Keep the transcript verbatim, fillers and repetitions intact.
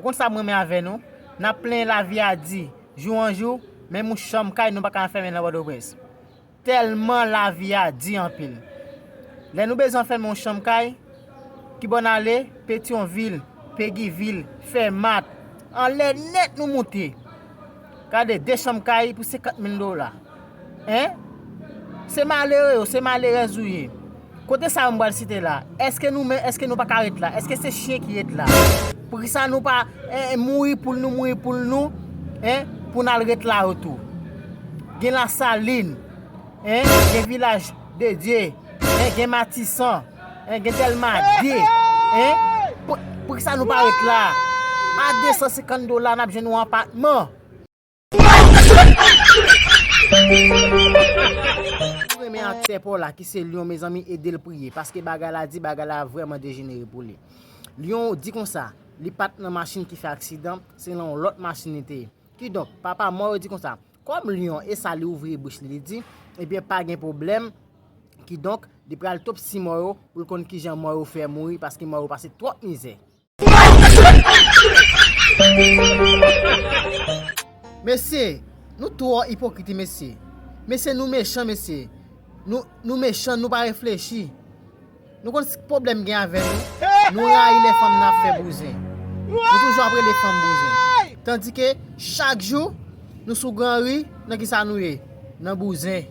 Konn sa m renmen avè nou, n ap plenyen lavi a di jou an jou, menm yon chanm kay nou pa ka fèmen nan Pòtoprens. Tèlman lavi a di anpil. Lè nou bezwen fèmen yon chanm kay, kibò n ale? Petyonvil, Pegivil, Fèmat. Anlè nèt nou moute. Gade, de chanm kay pou senkant mil dola. Hein? Se malere yo, se malerèz ou ye. Kote sa yo m pral site la, èske nou menm, èske nou pa ka ret la? Èske se chen ki ret la? Poukisa nou pa, eh, mouri poul nou, mouri poul nou, eh, pou n al ret la yo tou? Gen Lasalin, eh, gen Vilaj de Dye, eh, gen Matisan, eh, gen Dèlma de, eh, pou, poukisa nou pa ret la? A de san senkant dola, n ap jwenn yon apatman. Ou renmen aktè pa w la ki se Lyon, mezanmi, ede l priye, paske bagay la di, bagay la vrèman dejenere pou li. Lyon di konsa, li pa t nan machin ki fè aksidan, se nan yon lòt machin li te ye. Kidonk, papa mò yo di konsa, kòm Lyon e sa li ouvri bouch li, li di, ebyen, pa gen pwoblèm. Kidonk, li pral topsi mò yo pou l konn kijan mò yo fè mouri, paske mò yo pase twòp mizè. Mesye, nou twò ipokrit, mesye. Mesye, nou mechan, mesye. Nou, nou mechan, nou pa reflechi. Nou konn ki pwoblèm gen avè nou? Nou rayi lè fanm nan ap fè bouzen. Nou toujou ap rele fanm bouzen. Tandike, chak jou, nou sou granri, nan kisa nou ye? Nan bouzen.